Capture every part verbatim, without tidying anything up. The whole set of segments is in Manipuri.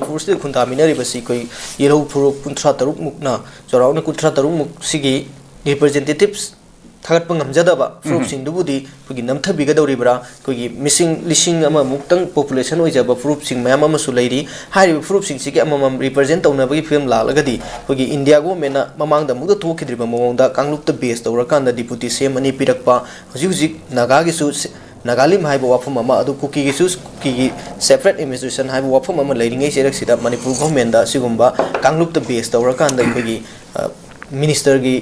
ꯃꯅꯤꯄꯨꯔꯁꯤꯗ ꯈꯨꯟꯗꯥꯃꯤꯟꯅꯔꯤꯕꯁꯤ ꯑꯩꯈꯣꯏ ꯌꯦꯜꯍꯧ ꯐꯨꯔꯨꯞ ꯀꯨꯟꯊ꯭ꯔꯥ ꯇꯔꯨꯛ ꯃꯨꯛꯅ, ꯆꯥꯎꯔꯥꯛꯅ ꯀꯨꯟꯊ꯭ꯔꯥ ꯇꯔꯨꯛ ꯃꯨꯛ ꯁꯤꯒꯤ representatives ꯊꯥꯒꯠꯄ ꯉꯝꯖꯗꯕ ꯐꯨꯔꯨꯞꯁꯤꯡꯗꯨꯕꯨꯗꯤ ꯑꯩꯈꯣꯏꯒꯤ ꯅꯝꯊꯕꯤꯒꯗꯧꯔꯤꯕ꯭ꯔꯥ? ꯑꯩꯈꯣꯏꯒꯤ ꯃꯤꯁꯤꯡ ꯂꯤꯁꯤꯡ ꯑꯃꯃꯨꯛꯇꯪ population ꯑꯣꯏꯖꯕ ꯐꯨꯔꯨꯞꯁꯤꯡ ꯃꯌꯥꯝ ꯑꯃꯁꯨ ꯂꯩꯔꯤ꯫ ꯍꯥꯏꯔꯤꯕ ꯐꯨꯔꯨꯞꯁꯤꯡꯁꯤꯒꯤ ꯑꯃꯃꯝ represent ꯇꯧꯅꯕꯒꯤ ꯐꯤꯕꯝ ꯂꯥꯛꯂꯒꯗꯤ ꯑꯩꯈꯣꯏꯒꯤ India government ꯅ ꯃꯃꯥꯡꯗ ꯑꯃꯨꯛꯇ ꯊꯣꯛꯈꯤꯗ꯭ꯔꯤꯕ ꯃꯑꯣꯡꯗ ꯀꯥꯡꯂꯨꯞꯇ base ꯇꯧꯔꯀꯥꯟꯗ deputy C M ꯑꯅꯤ ꯄꯤꯔꯛꯄ, ꯍꯧꯖꯤꯛ ꯍꯧꯖꯤꯛ ꯅꯥꯒꯥꯒꯤꯁꯨ ꯁꯦ-, ꯅꯥꯒꯥꯂꯤꯝ ꯍꯥꯏꯕ ꯋꯥꯐꯝ ꯑꯃ, ꯑꯗꯨ ꯀꯨꯀꯤꯒꯤꯁꯨ ꯀꯨꯀꯤꯒꯤ separate administration ꯍꯥꯏꯕ ꯋꯥꯐꯝ ꯑꯃ ꯂꯩꯔꯤꯉꯩ ꯆꯩꯔꯛꯁꯤꯗ ꯃꯅꯤꯄꯨꯔ government ꯗ ꯑꯁꯤꯒꯨꯝꯕ ꯀꯥꯡꯂꯨꯞꯇ base ꯇꯧꯔꯀꯥꯟꯗ ꯑꯩꯈꯣꯏꯒꯤ, ꯑ, minister ꯒꯤ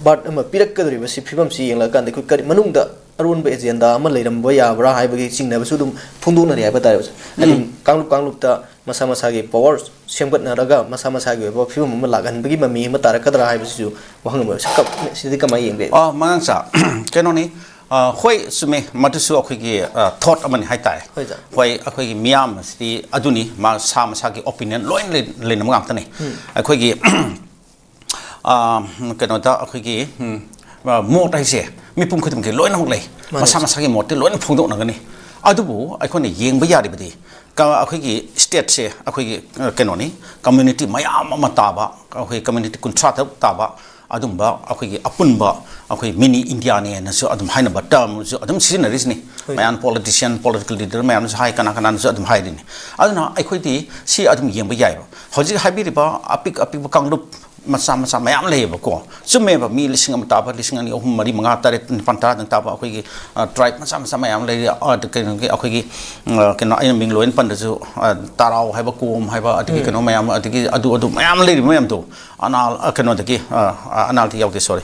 berth ꯑꯃ ꯄꯤꯔꯛꯀꯗꯧꯔꯤꯕꯁꯤ ꯐꯤꯕꯝꯁꯤ ꯌꯦꯡꯂꯀꯥꯟꯗ ꯑꯩꯈꯣꯏ ꯀꯔꯤ ꯃꯅꯨꯡꯗ ꯑꯔꯣꯟꯕ agenda ꯑꯃ ꯂꯩꯔꯝꯕ ꯌꯥꯕ꯭ꯔꯥ ꯍꯥꯏꯕꯒꯤ ꯆꯤꯡꯅꯕꯁꯨ ꯑꯗꯨꯝ ꯐꯣꯡꯗꯣꯛꯅꯔꯤ ꯍꯥꯏꯕ ꯇꯥꯔꯦ꯫ ꯍꯥꯏꯗꯤ ꯀꯥꯡꯂꯨꯞ ꯀꯥꯡꯂꯨꯞꯇ ꯃꯁꯥ ꯃꯁꯥꯒꯤ power ꯁꯦꯝꯒꯠꯅꯔꯒ ꯃꯁꯥ ꯃꯁꯥꯒꯤ ꯑꯣꯏꯕ ꯐꯤꯕꯝ ꯑꯃ ꯂꯥꯛꯍꯟꯕꯒꯤ ꯃꯃꯤ ꯑꯃ ꯇꯥꯔꯛꯀꯗ꯭ꯔꯥ ꯍꯥꯏꯕꯁꯤꯁꯨ ꯋꯥꯍꯪ ꯑꯃ ꯑꯣꯏ꯫ ꯁꯤ ꯀꯝ-, ꯁꯤꯗꯤ ꯀꯃꯥꯏꯅ ꯌꯦꯡꯕꯤ? ꯑ, ꯃꯉꯥꯡꯆꯥ, ꯀꯩꯅꯣꯅꯤ, ꯑ, ꯍꯣꯏ, ꯆꯨꯝꯃꯦ, ꯃꯗꯨꯁꯨ ꯑꯩꯈꯣꯏꯒꯤ, ꯑ, thought ꯑꯃꯅꯤ ꯍꯥꯏꯇꯥꯔꯦ꯫ ꯍꯣꯏ, ꯁꯥꯔ꯫ ꯍꯣꯏ, ꯑꯩꯈꯣꯏꯒꯤ ꯃꯤꯌꯥꯝ ꯑꯁꯤꯗꯤ ꯑꯗꯨꯅꯤ, ꯃꯥ-, ꯃꯁꯥ ꯃꯁꯥꯒꯤ opinion ꯂꯣꯏꯅ ꯂꯩ-, ꯂꯩꯅꯕ ꯉꯥꯛꯇꯅꯤ꯫ ꯑꯩꯈꯣꯏꯒꯤ ꯑꯥ, ꯀꯩꯅꯣꯗ ꯑꯩꯈꯣꯏꯒꯤ, ꯎꯝ, ꯑꯥ, ꯃꯣꯠ ꯍꯥꯏꯁꯦ ꯃꯤꯄꯨꯝ ꯈꯨꯗꯤꯡꯃꯛꯀꯤ ꯂꯣꯏꯅꯃꯛ ꯂꯩ꯫ ꯃꯥꯅꯦ꯫ ꯃꯁꯥ ꯃꯁꯥꯒꯤ ꯃꯣꯠꯇꯤ ꯂꯣꯏꯅ ꯐꯣꯡꯗꯣꯛꯅꯒꯅꯤ꯫ ꯑꯗꯨꯕꯨ ꯑꯩꯈꯣꯏꯅ ꯌꯦꯡꯕ ꯌꯥꯔꯤꯕꯗꯤ ꯀ-, ꯑꯩꯈꯣꯏꯒꯤ state ꯁꯦ ꯑꯩꯈꯣꯏꯒꯤ, ꯑ, ꯀꯩꯅꯣꯅꯤ, community ꯃꯌꯥꯝ ꯑꯃ ꯇꯥꯕ, ꯑꯩꯈꯣꯏ community ꯀꯨꯟꯊ꯭ꯔꯥ ꯇꯔꯨꯛ ꯇꯥꯕ ꯑꯗꯨꯝꯕ ꯑꯩꯈꯣꯏꯒꯤ ꯑꯄꯨꯟꯕ ꯑꯩꯈꯣꯏ mini India ꯅꯦꯅꯁꯨ ꯑꯗꯨꯝ ꯍꯥꯏꯅꯕ term ꯁꯨ ꯑꯗꯨꯝ ꯁꯤꯖꯤꯟꯅꯔꯤꯁꯤꯅꯤ꯫ ꯍꯣꯏ꯫ ꯃꯌꯥꯝ politician, political leader ꯃꯌꯥꯝꯅꯁꯨ ꯍꯥꯏ, ꯀꯅꯥ ꯀꯅꯥꯅꯁꯨ ꯑꯗꯨꯝ ꯍꯥꯏꯔꯤꯅꯤ꯫ ꯑꯗꯨꯅ ꯑꯩꯈꯣꯏꯗꯤ ꯁꯤ ꯑꯗꯨꯝ ꯌꯦꯡꯕ ꯌꯥꯏꯕ꯫ ꯍꯧꯖꯤꯛ ꯍꯥꯏꯕꯤꯔꯤꯕ ꯑꯄꯤꯛ ꯑꯄꯤꯛꯄ ꯀꯥꯡꯂꯨꯞ ꯃꯆꯥ ꯃꯆꯥ ꯃꯌꯥꯝ ꯂꯩꯌꯦꯕꯀꯣ꯫ ꯆꯨꯝꯃꯦꯕ, ꯃꯤ ꯂꯤꯁꯤꯡ ꯑꯃ ꯇꯥꯕ, ꯂꯤꯁꯤꯡ ꯑꯅꯤ, ꯑꯍꯨꯝ, ꯃꯔꯤ, ꯃꯉꯥ, ꯇꯔꯦꯠ, ꯅꯤꯄꯥꯟ, ꯇꯔꯥꯗꯪ ꯇꯥꯕ ꯑꯩꯈꯣꯏꯒꯤ, ꯑ, tribe ꯃꯆꯥ ꯃꯆꯥ ꯃꯌꯥꯝ ꯂꯩꯔꯤ꯫ ꯑ, ꯀꯩꯅꯣꯒꯤ ꯑꯩꯈꯣꯏꯒꯤ, ꯑ, ꯀꯩꯅꯣ, ꯑꯩꯅ ꯃꯤꯡ ꯂꯣꯏꯅ ꯄꯟꯗ꯭ꯔꯁꯨ, ꯑ, ꯇꯥꯔꯥꯎ ꯍꯥꯏꯕ, ꯀꯣꯝ ꯍꯥꯏꯕ, ꯑꯗꯒꯤ ꯎꯝ꯫ ꯀꯩꯅꯣ ꯃꯌꯥꯝ, ꯑꯗꯒꯤ ꯑꯗꯨ, ꯑꯗꯨ ꯃꯌꯥꯝ ꯂꯩꯔꯤꯕ ꯃꯌꯥꯝꯗꯣ, ꯑꯅꯥꯜ, ꯑ, ꯀꯩꯅꯣꯗꯒꯤ, ꯑ, ꯑ, ꯑꯅꯥꯜꯗꯤ ꯌꯥꯎꯗꯦ, sorry꯫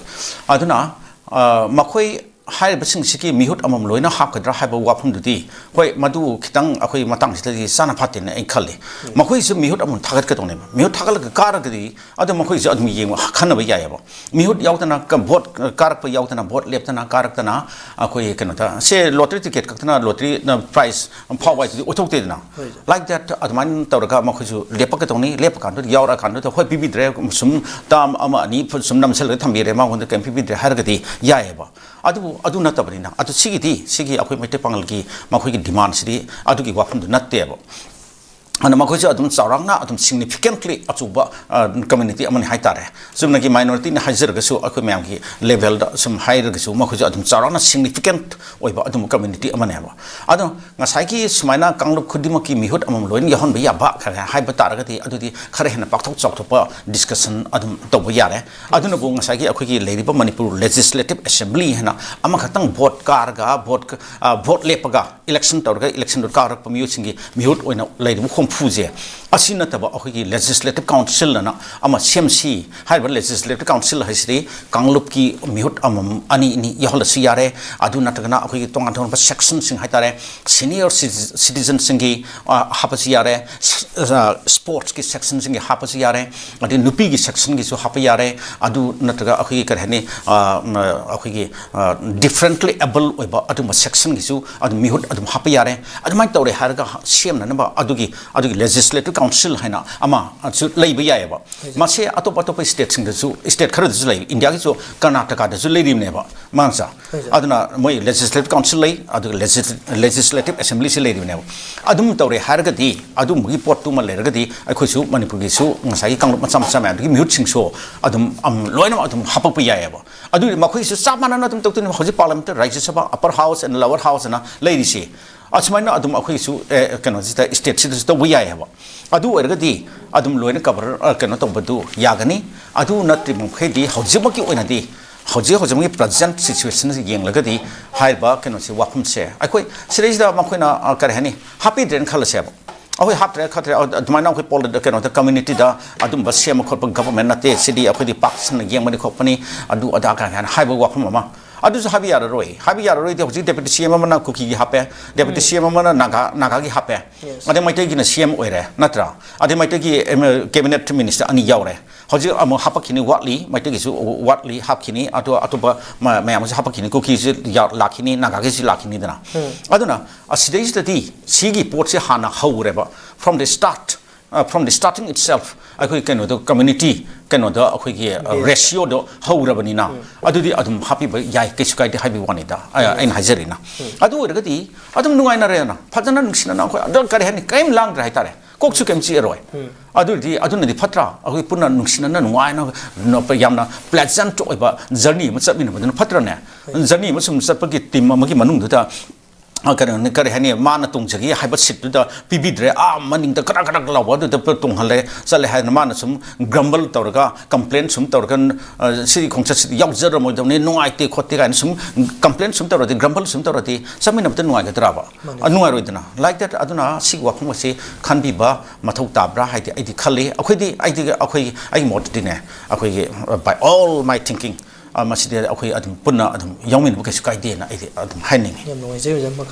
ꯑꯗꯨꯅ, ꯑ, ꯃꯈꯣꯏ ꯍꯥꯏꯔꯤꯕꯁꯤꯡꯁꯤꯒꯤ ꯃꯤꯍꯨꯠ ꯑꯃꯃꯝ ꯂꯣꯏꯅ ꯍꯥꯞꯀꯗ꯭ꯔꯥ ꯍꯥꯏꯕ ꯋꯥꯐꯝꯗꯨꯗꯤ, ꯍꯣꯏ, ꯃꯗꯨ ꯈꯤꯇꯪ ꯑꯩꯈꯣꯏ ꯃꯇꯥꯡꯁꯤꯗꯗꯤ ꯆꯥꯅ ꯐꯠꯇꯦꯅ ꯑꯩ ꯈꯜꯂꯤ꯫ ꯎꯝ꯫ ꯃꯈꯣꯏꯁꯨ ꯃꯤꯍꯨꯠ ꯑꯃꯃꯝ ꯊꯥꯒꯠꯀꯗꯧꯅꯦꯕ꯫ ꯃꯤꯍꯨꯠ ꯊꯥꯒꯠꯂꯒ ꯀꯥꯔꯒꯗꯤ ꯑꯗꯨ ꯃꯈꯣꯏꯁꯨ ꯑꯗꯨꯝ ꯌꯦꯡꯕ, ꯈꯟꯅꯕ ꯌꯥꯏꯑꯕ꯫ ꯃꯤꯍꯨꯠ ꯌꯥꯎꯗꯅ ꯀ-, vote, ꯑ, ꯀꯥꯔꯛꯄ ꯌꯥꯎꯗꯅ, vote ꯂꯦꯞꯇꯅ ꯀꯥꯔꯛꯇꯅ ꯑꯩꯈꯣꯏ ꯀꯩꯅꯣꯗ, ꯁꯦ lottery ticket ꯈꯛꯇꯅ lottery ꯅ prize ꯐꯥꯎꯕ ꯍꯥꯏꯗꯨꯗꯤ ꯑꯣꯏꯊꯣꯛꯇꯦꯗꯅ꯫ ꯍꯣꯏ, ꯁꯥꯔ꯫ Like that, ꯑꯗꯨꯃꯥꯏꯅ ꯇꯧꯔꯒ ꯃꯈꯣꯏꯁꯨ ꯂꯦꯞꯄꯛꯀꯗꯧꯅꯤ꯫ ꯂꯦꯞꯄ ꯀꯥꯟꯗ, ꯌꯥꯎꯔꯛꯑꯀꯥꯟꯗꯨꯗ, ꯍꯣꯏ, ꯄꯤꯕꯤꯗ꯭ꯔꯦ, ꯁꯨꯝ term ꯑꯃ ꯑꯅꯤ ꯁꯨꯝ ꯅꯝꯁꯤꯜꯂꯒ ꯊꯝꯕꯤꯔꯦ, ꯃꯉꯣꯟꯗ ꯀꯔꯤꯝ ꯄꯤꯕꯤꯗ꯭ꯔꯦ ꯍꯥꯏꯔꯒꯗꯤ ꯌꯥꯏꯑꯕ꯫ ꯑꯗꯨꯕꯨ ꯑꯗꯨ ꯅꯠꯇꯕꯅꯤꯅ, ꯑꯗꯨ ꯁꯤꯒꯤꯗꯤ, ꯁꯤꯒꯤ ꯑꯩꯈꯣꯏ ꯃꯩꯇꯩ ꯄꯥꯉꯜꯒꯤ ꯃꯈꯣꯏꯒꯤ demand ꯁꯤꯗꯤ ꯑꯗꯨꯒꯤ ꯋꯥꯐꯝꯗꯨ ꯅꯠꯇꯦꯕ꯫ ꯑꯗꯨꯅ ꯃꯈꯣꯏꯁꯨ ꯑꯗꯨꯝ ꯆꯥꯎꯔꯥꯛꯅ ꯑꯗꯨꯝ significantly ꯑꯆꯧꯕ ꯀꯝꯃ꯭ꯌꯨꯅꯤꯇꯤ ꯑꯃꯅꯤ ꯍꯥꯏꯇꯥꯔꯦ꯫ ꯆꯨꯝꯅꯒꯤ ꯃꯥꯏꯅꯣꯔꯤꯇꯤꯅꯤ ꯍꯥꯏꯖꯔꯒꯁꯨ, ꯑꯩꯈꯣꯏ ꯃꯌꯥꯝꯒꯤ ꯂꯦꯚꯦꯜꯗ ꯁꯨꯝ ꯍꯥꯏꯔꯒꯁꯨ, ꯃꯈꯣꯏꯁꯨ ꯑꯗꯨꯝ ꯆꯥꯎꯔꯥꯛꯅ significant ꯑꯣꯏꯕ ꯑꯗꯨꯝꯕ ꯀꯝꯃ꯭ꯌꯨꯅꯤꯇꯤ ꯑꯃꯅꯦꯕ꯫ ꯑꯗꯣ ꯉꯁꯥꯏꯒꯤ ꯁꯨꯃꯥꯏꯅ ꯀꯥꯡꯂꯨꯞ ꯈꯨꯗꯤꯡꯃꯛꯀꯤ ꯃꯤꯍꯨꯠ ꯑꯃꯃꯝ ꯂꯣꯏꯅ ꯌꯥꯎꯍꯟꯕ ꯌꯥꯕ ꯍꯥꯏꯕ ꯇꯥꯔꯒꯗꯤ, ꯑꯗꯨꯗꯤ ꯈꯔ ꯍꯦꯟꯅ ꯄꯥꯛꯊꯣꯛ ꯆꯥꯎꯊꯣꯛꯄ ꯗꯤꯁꯀꯁꯟ ꯑꯗꯨꯝ ꯇꯧꯕ ꯌꯥꯔꯦ꯫ ꯑꯗꯨꯅꯕꯨ ꯉꯁꯥꯏꯒꯤ ꯑꯩꯈꯣꯏꯒꯤ ꯂꯩꯔꯤꯕ ꯃꯅꯤꯄꯨꯔ ꯂꯦꯖꯤꯁꯂꯦꯇꯤꯚ ꯑꯦꯁꯦꯝꯕ꯭ꯂꯤ ꯍꯥꯏꯅ ꯑꯃꯈꯛꯇꯪ ꯚꯣꯠ ꯀꯥꯔꯒ, ꯚꯣꯠ, ꯚꯣꯠ ꯂꯦꯞꯄꯒ, ꯏꯂꯦꯛꯁꯟ ꯇꯧꯔꯒ, ꯏꯂꯦꯛꯁꯟꯗꯨ ꯀꯥꯔꯛꯄ ꯃꯤꯑꯣꯏꯁꯤꯡꯒꯤ ꯃꯤꯍꯨꯠ ꯑꯣꯏꯅ ꯂꯩꯔꯤꯕ ꯍꯨꯝꯐꯨꯁꯦ, ꯑꯁꯤ ꯅꯠꯇꯕ ꯑꯩꯈꯣꯏꯒꯤ ꯂꯦꯖꯤꯁꯂꯦꯇꯤꯚ ꯀꯥꯎꯟꯁꯤꯜ ꯑꯅ ꯑꯃ ꯁꯦꯝꯁꯤ꯫ ꯍꯥꯏꯔꯤꯕ ꯂꯦꯖꯤꯁꯂꯦꯇꯤꯚ ꯀꯥꯎꯟꯁꯤꯜ ꯍꯥꯏꯁꯤꯗꯤ ꯀꯥꯡꯂꯨꯞꯀꯤ ꯃꯤꯍꯨꯠ ꯑꯃꯃꯝ ꯑꯅꯤ ꯑꯅꯤ ꯌꯥꯎꯍꯜꯂꯁꯨ ꯌꯥꯔꯦ꯫ ꯑꯗꯨ ꯅꯠꯇ꯭ꯔꯒꯅ ꯑꯩꯈꯣꯏꯒꯤ ꯇꯣꯉꯥꯟ ꯇꯣꯉꯥꯟꯕ ꯁꯦꯛꯁꯟꯁꯤꯡ ꯍꯥꯏꯇꯥꯔꯦ, ꯁꯤꯅꯤꯌꯔ ꯁꯤꯇꯤꯖꯟꯁꯤꯡꯒꯤ ꯍꯥꯞꯄꯁꯨ ꯌꯥꯔꯦ, ꯁ꯭ꯄꯣꯔꯠꯁꯀꯤ ꯁꯦꯛꯁꯟꯁꯤꯡꯒꯤ ꯍꯥꯞꯄꯁꯨ ꯌꯥꯔꯦ, ꯑꯗꯩ ꯅꯨꯄꯤꯒꯤ ꯁꯦꯛꯁꯟꯒꯤꯁꯨ ꯍꯥꯞꯄ ꯌꯥꯔꯦ꯫ ꯑꯗꯨ ꯅꯠꯇ꯭ꯔꯒ ꯑꯩꯈꯣꯏꯒꯤ ꯀꯔꯤ ꯍꯥꯏꯅꯤ, ꯑꯩꯈꯣꯏꯒꯤ ꯗꯤꯐ꯭ꯔꯦꯟꯠꯂꯤ ꯑꯦꯕꯜ ꯑꯣꯏꯕ ꯑꯗꯨꯝꯕ ꯁꯦꯛꯁꯟꯒꯤꯁꯨ ꯑꯗꯨꯝ ꯃꯤꯍꯨꯠ ꯑꯗꯨꯝ ꯍꯥꯞꯄ ꯌꯥꯔꯦ꯫ ꯑꯗꯨꯃꯥꯏꯅ ꯇꯧꯔꯦ ꯍꯥꯏꯔꯒ ꯁꯦꯝꯅꯅꯕ ꯑꯗꯨꯒꯤ, ꯑꯗꯨꯒꯤ ꯂꯦꯖꯤꯁꯂꯦꯇꯤꯚ ꯀꯥꯎꯟꯁꯤꯜ ꯍꯥꯏꯅ ꯑꯃꯁꯨ ꯂꯩꯕ ꯌꯥꯏꯑꯕ꯫ ꯃꯁꯦ ꯑꯇꯣꯞ ꯑꯇꯣꯞꯄ ꯁ꯭ꯇꯦꯠꯁꯤꯡꯗꯁꯨ, ꯁ꯭ꯇꯦꯠ ꯈꯔꯗꯁꯨ ꯂꯩ, ꯏꯟꯗꯤꯌꯥꯒꯤꯁꯨ ꯀꯔꯅꯥꯇꯀꯥꯗꯁꯨ ꯂꯩꯔꯤꯕꯅꯦꯕ ꯃꯥꯡꯁꯥ꯫ ꯑꯗꯨꯅ ꯃꯣꯏ ꯂꯦꯖꯤꯁꯂꯦꯇꯤꯚ ꯀꯥꯎꯟꯁꯤꯜ ꯂꯩ, ꯑꯗꯨꯒ ꯂꯦꯖꯤꯁꯂꯦꯇꯤꯚ ꯑꯦꯁꯦꯝꯕ꯭ꯂꯤꯁꯤ ꯂꯩꯔꯤꯕꯅꯦꯕ꯫ ꯑꯗꯨꯝ ꯇꯧꯔꯦ ꯍꯥꯏꯔꯒꯗꯤ, ꯑꯗꯨꯝꯕꯒꯤ ꯄꯣꯠꯇꯨꯃ ꯂꯩꯔꯒꯗꯤ, ꯑꯩꯈꯣꯏꯁꯨ ꯃꯅꯤꯄꯨꯔꯒꯤꯁꯨ ꯉꯁꯥꯏꯒꯤ ꯀꯥꯡꯂꯨꯞ ꯃꯆꯥ ꯃꯆꯥ ꯃꯌꯥꯝꯗꯨꯒꯤ ꯃꯤꯍꯨꯠꯁꯤꯡꯁꯨ ꯑꯗꯨꯝ, ꯑꯝ, ꯂꯣꯏꯅꯃꯛ ꯑꯗꯨꯝ ꯍꯥꯄꯛꯄ ꯌꯥꯏꯑꯕ꯫ ꯑꯗꯨ ꯃꯈꯣꯏꯒꯤꯁꯨ ꯆꯞ ꯃꯥꯟꯅꯅ ꯑꯗꯨꯝ ꯇꯧꯗꯣꯏꯅꯦꯕ꯫ ꯍꯧꯖꯤꯛ parliamentary, Rajya Sabha, upper house and lower house ꯑꯅ ꯂꯩꯔꯤꯁꯤ, ꯑꯁꯨꯃꯥꯏꯅ ꯑꯗꯨꯝ ꯑꯩꯈꯣꯏꯒꯤꯁꯨ, ꯑꯦ, ꯀꯩꯅꯣꯁꯤꯗ, ꯁ꯭ꯇꯦꯠꯁꯤꯗꯁꯨ ꯇꯧꯕ ꯌꯥꯏꯑꯕ꯫ ꯑꯗꯨ ꯑꯣꯏꯔꯒꯗꯤ ꯑꯗꯨꯝ ꯂꯣꯏꯅ ꯀꯚꯔ, ꯑ, ꯀꯩꯅꯣ ꯇꯧꯕꯗꯨ ꯌꯥꯒꯅꯤ꯫ ꯑꯗꯨ ꯅꯠꯇ꯭ꯔꯤꯕ ꯃꯈꯩꯗꯤ ꯍꯧꯖꯤꯛꯃꯛꯀꯤ ꯑꯣꯏꯅꯗꯤ, ꯍꯧꯖꯤꯛ ꯍꯧꯖꯤꯛꯃꯛꯀꯤ ꯄ꯭ꯔꯖꯦꯟꯠ ꯁꯤꯆꯨꯋꯦꯁꯟꯁꯤ ꯌꯦꯡꯂꯒꯗꯤ ꯍꯥꯏꯔꯤꯕ ꯀꯩꯅꯣꯁꯦ, ꯋꯥꯐꯝꯁꯦ ꯑꯩꯈꯣꯏ ꯁꯤꯗꯩꯁꯤꯗ ꯃꯈꯣꯏꯅ, ꯑ, ꯀꯔꯤ ꯍꯥꯏꯅꯤ, ꯍꯥꯞꯄꯤꯗ꯭ꯔꯦꯅ ꯈꯜꯂꯁꯦꯕ꯫ ꯑꯩꯈꯣꯏ ꯍꯥꯞꯇ꯭ꯔꯦ ꯈꯠꯇ꯭ꯔꯦ, ꯑꯗꯨꯃꯥꯏꯅ ꯑꯩꯈꯣꯏ ꯄꯣꯜ-, ꯀꯩꯅꯣꯗ, ꯀꯝꯃ꯭ꯌꯨꯅꯤꯇꯤꯗ ꯑꯗꯨꯝꯕ ꯁꯦꯝꯕ ꯈꯣꯠꯄ ꯒꯚꯔꯟꯃꯦꯟ ꯅꯠꯇꯦ, ꯁꯤꯗꯤ ꯑꯩꯈꯣꯏꯗꯤ ꯄꯥꯛ ꯁꯟꯅ ꯌꯦꯡꯕꯅꯤ ꯈꯣꯠꯄꯅꯤ, ꯑꯗꯨ ꯑꯗꯥ ꯀꯥꯏꯅ ꯍꯥꯏꯕ ꯋꯥꯐꯝ ꯑꯃ꯫ ꯑꯗꯨꯁꯨ ꯍꯥꯏꯕ ꯌꯥꯔꯔꯣꯏ꯫ ꯍꯥꯏꯕ ꯌꯥꯔꯔꯣꯏꯗꯤ ꯍꯧꯖꯤꯛ ꯗꯦꯄꯨꯇꯤ ꯁꯤ ꯑꯦꯝ ꯑꯃꯅ ꯀꯨꯀꯤꯒꯤ ꯍꯥꯞꯄꯦ, ꯗꯦꯄꯨꯇꯤ ꯁꯤ ꯑꯦꯝ ꯑꯃꯅ ꯅꯥꯒꯥ, ꯅꯥꯒꯥꯒꯤ ꯍꯥꯞꯄꯦ꯫ ꯑꯗꯩ ꯃꯩꯇꯩꯒꯤꯅ ꯁꯤ ꯑꯦꯝ ꯑꯣꯏꯔꯦ, ꯅꯠꯇ꯭ꯔꯥ? ꯑꯗꯩ ꯃꯩꯇꯩꯒꯤ ꯑꯦꯝ ꯑꯦꯜ, ꯀꯦꯕꯤꯅꯦꯠ ꯃꯤꯅꯤꯁꯇꯔ ꯑꯅꯤ ꯌꯥꯎꯔꯦ꯫ ꯍꯧꯖꯤꯛ ꯑꯃꯨꯛ ꯍꯥꯞꯄꯛꯈꯤꯅꯤ, ꯋꯥꯠꯂꯤ, ꯃꯩꯇꯩꯒꯤꯁꯨ ꯋꯥꯠꯂꯤ, ꯍꯥꯞꯈꯤꯅꯤ, ꯑꯗꯣ ꯑꯇꯣꯞꯄ ꯃ-, ꯃꯌꯥꯝ ꯑꯃꯁꯨ ꯍꯥꯞꯄꯛꯈꯤꯅꯤ, ꯀꯨꯀꯤꯁꯨ ꯌꯥ-, ꯂꯥꯛꯈꯤꯅꯤ, ꯅꯥꯒꯥꯒꯤꯁꯨ ꯂꯥꯛꯈꯤꯅꯤꯗꯅ꯫ ꯑꯗꯨꯅ ꯑꯁꯤꯗꯩꯁꯤꯗꯗꯤ ꯁꯤꯒꯤ ꯄꯣꯠꯁꯦ ꯍꯥꯟꯅ ꯍꯧꯔꯦꯕ, from the start, ꯑ, from the starting itself, ꯑꯩꯈꯣꯏ ꯀꯩꯅꯣꯗꯣ, ꯀꯝꯃ꯭ꯌꯨꯅꯤꯇꯤ ꯀꯩꯅꯣꯗ ꯑꯩꯈꯣꯏꯒꯤ, ꯑ, ꯔꯦꯁꯤꯌꯣꯗꯣ ꯍꯧꯔꯕꯅꯤꯅ, ꯑꯗꯨꯗꯤ ꯑꯗꯨꯝ ꯍꯥꯞꯄꯤꯕ ꯌꯥꯏ, ꯀꯩꯁꯨ ꯀꯥꯏꯗꯦ ꯍꯥꯏꯕꯒꯤ ꯋꯥꯅꯤꯗ꯫ ꯑ, ꯑꯩꯅ ꯍꯥꯏꯖꯔꯤꯅ꯫ ꯑꯗꯨ ꯑꯣꯏꯔꯒꯗꯤ ꯑꯗꯨꯝ ꯅꯨꯡꯉꯥꯏꯅꯔꯦꯅ, ꯐꯖꯅ ꯅꯨꯡꯁꯤꯅꯅ ꯑꯩꯈꯣꯏ ꯑꯗꯨ ꯀꯔꯤ ꯍꯥꯏꯅꯤ, ꯀꯔꯤꯝ ꯂꯥꯡꯗ꯭ꯔꯦ ꯍꯥꯏꯇꯥꯔꯦ꯫ ꯀꯣꯛꯁꯨ ꯀꯩꯝ ꯆꯤꯛꯑꯔꯣꯏ꯫ ꯑꯗꯨꯗꯤ ꯑꯗꯨꯅꯗꯤ ꯐꯠꯇ꯭ꯔꯥ? ꯑꯩꯈꯣꯏ ꯄꯨꯟꯅ ꯅꯨꯡꯁꯤꯅꯅ ꯅꯨꯡꯉꯥꯏꯅ ꯌꯥꯝꯅ ꯄ꯭ꯂꯦꯖꯦꯟꯠ ꯑꯣꯏꯕ ꯖꯔꯅꯤ ꯑꯃ ꯆꯠꯃꯤꯟꯅꯕꯗꯨꯅ ꯐꯠꯇ꯭ꯔꯅꯦ? ꯖꯔꯅꯤ ꯑꯃ ꯁꯨꯝ ꯆꯠꯄꯒꯤ ꯇꯤꯝ ꯑꯃꯒꯤ ꯃꯅꯨꯡꯗꯨꯗ ꯑ, ꯀꯩꯅꯣꯅꯤ, ꯀꯔꯤ ꯍꯥꯏꯅꯤ, ꯃꯥꯅ ꯇꯣꯡꯖꯒꯦ ꯍꯥꯏꯕ ꯁꯤꯠꯇꯨꯗ ꯄꯤꯕꯤꯗ꯭ꯔꯦ, ꯑꯥ ꯃꯅꯤꯡꯗ ꯀꯔꯛ ꯀꯔꯛ ꯂꯥꯎꯕ ꯑꯗꯨꯗ ꯄꯨꯂꯞ ꯇꯣꯡꯍꯜꯂꯦ, ꯆꯠꯂꯦ ꯍꯥꯏꯗꯅ ꯃꯥꯅ ꯁꯨꯝ ꯒ꯭ꯔꯝꯕꯜ ꯇꯧꯔꯒ, ꯀꯝꯄ꯭ꯂꯦꯟ ꯁꯨꯝ ꯇꯧꯔꯒ, ꯑ, ꯁꯤꯒꯤ ꯈꯣꯡꯆꯠꯁꯤꯗꯤ ꯌꯥꯎꯖꯔꯝꯃꯣꯏꯗꯕꯅꯤ, ꯅꯨꯡꯉꯥꯏꯇꯦ ꯈꯣꯠꯇꯦ ꯀꯥꯏꯅ ꯁꯨꯝ ꯀꯝꯄ꯭ꯂꯦꯟ ꯁꯨꯝ ꯇꯧꯔꯗꯤ, ꯒ꯭ꯔꯝꯕꯜ ꯁꯨꯝ ꯇꯧꯔꯗꯤ ꯆꯠꯃꯤꯟꯅꯕꯗ ꯅꯨꯡꯉꯥꯏꯒꯗ꯭ꯔꯕ? ꯑ, ꯅꯨꯡꯉꯥꯏꯔꯣꯏꯗꯅ꯫ Like that, ꯑꯗꯨꯅ ꯁꯤꯒꯤ ꯋꯥꯐꯝ ꯑꯁꯤ ꯈꯟꯕꯤꯕ ꯃꯊꯧ ꯇꯥꯕ꯭ꯔꯥ ꯍꯥꯏꯗꯤ ꯑꯩꯗꯤ ꯈꯜꯂꯤ꯫ ꯑꯩꯈꯣꯏꯗꯤ, ꯑꯩꯗꯤ, ꯑꯩꯈꯣꯏ, ꯑꯩꯒꯤ ꯃꯣꯠꯇꯗꯤꯅꯦ, ꯑꯩꯈꯣꯏꯒꯤ, uh, by all my thinking, ꯑ, ꯃꯁꯤꯗꯤ ꯑꯩꯈꯣꯏ ꯑꯗꯨꯝ ꯄꯨꯟꯅ ꯑꯗꯨꯝ ꯌꯥꯎꯃꯤꯟꯅꯕ ꯀꯩꯁꯨ ꯀꯥꯏꯗꯦꯅ ꯑꯩꯗꯤ ꯑꯗꯨꯝ ꯍꯥꯏꯅꯤꯡꯉꯤ꯫ ꯌꯥꯝ ꯅꯨꯡꯉꯥꯏꯖꯩ ꯑꯣꯖꯥ, ꯃꯈꯥ